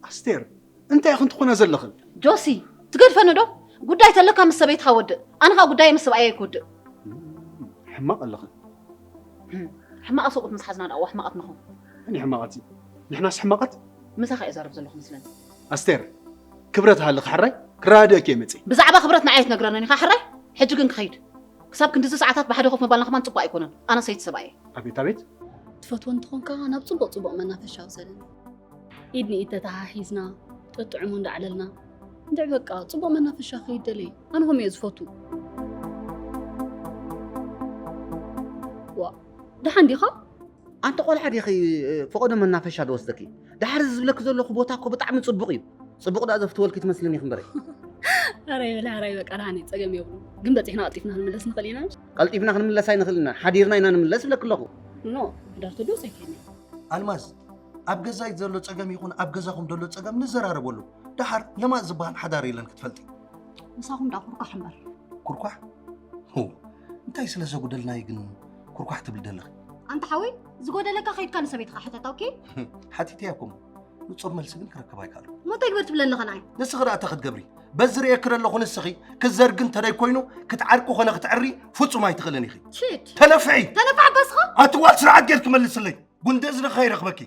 ኣስቴር፣ እንታይ ኢኽን ትኾና ዘለኽን? ጆሲ፣ ትገድፈኒ ዶ? ጉዳይ ተለካ ምስ ሰበይትኻ ወድእ፣ ኣነ ኸኣ ጉዳይ ምስ ሰብኣየይ ክወድእ። ሕማቕ ኣለኽን። ሕማቕ ሰብኡት ምስ ሓዝና ደኣ ሕማቓት ንኸውን። እኒ ሕማቓት እዩ። ንሕናስ ሕማቓት? ምሳኻ እየ ዛረብ ዘለኹ መስለኒ። ኣስቴር፣ ክብረት ሃልኽ ሕራይ ክረዳድእኪ እየ መፅእ። ብዛዕባ ክብረት ንዓይ ትነግረንን ኢኻ ሕራይ? ሕጂ ግን ክኸይድ። ክሳብ ክንድዚ ሰዓታት ብሓደ ኮፍ ምባልና ከማን ጽቡቕ ኣይኮነን። ኣነ ሰይቲ ሰብኣየ። ኣቤት ኣቤት። ትፈትዎ እንተኾንካ ናብ ጽቡቕ ጽቡቕ መናፈሻ ውሰደኒ። ኢድ ንኢድ ተተሓሒዝና ጥጥዕሙ እንዳዕለልና እንድዕ በቃ ጽቡቕ መናፈሻ ከይደለይ ኣነ ሆም እየ ዝፈቱ። ዋ ደሓን ዲኻ? ኣንተ ቆልዓ ዲኺ? ፈቐዶ መናፈሻ ዝወስደኪ? ደሓር እዚ ዝብለኪ ዘለኹ ቦታ እኮ ብጣዕሚ ጽቡቕ እዩ። ጽቡቕ ደኣ ዘፍትወልኪ ትመስልኒ ክንበረይ። ኣራይ በላ ኣራይ በቃ ደሓን እዩ፣ ጸገም የብሉ። ግን በጺሕና ቀልጢፍና ክንምለስ ንኽእል ኢና። ቀልጢፍና ክንምለስ ኣይንኽእል ኢና፣ ሓዲርና ኢና ንምለስ ይብለኪ ኣለኹ። ኖ፣ ዳር ተዶ ጸይከኒ። ኣልማዝ፣ ኣብ ገዛይ ዘሎ ጸገም ይኹን ኣብ ገዛኹም ዘሎ ጸገም ንዘራረበሉ። ደሓር ለማጽ ዝበሃል ሓዳር የለን ክትፈልጢ። ምሳኹም ዳ ኩርኳሕ እምበር። ኩርኳሕ? ሁ፣ እንታይ ስለ ዘጉደልናዩ ግን ኩርኳሕ ትብል ዘለኺ? ኣንታ ሓወይ፣ ዝጎደለካ ከይድካ ንሰበይትኻ ሕተታ። ኦኬ? ሓቲተያ እኮ፣ ንጹር መልሲ ግን ክረከብ ኣይከኣልኩ። እሞ እንታይ ግበር ትብለኒ ኸ ንዓይ? ንስኺ ደኣ እንታይ ክትገብሪ? በዚ ርእየኪ ዘለኹ ንስኺ ክትዘርጊ እንተደይ ኮይኑ ክትዓርቂ ኮነ ክትዕሪ ፍጹም ኣይትኽእልን ኢኺ። ሽት። ተነፍሒ! ተነፍሒ ኣባስኻ? ኣቲ ጓል ስርዓት ጌርኪ መልስለይ። ጉንዲ እዝኒ ከይረኽበኪ።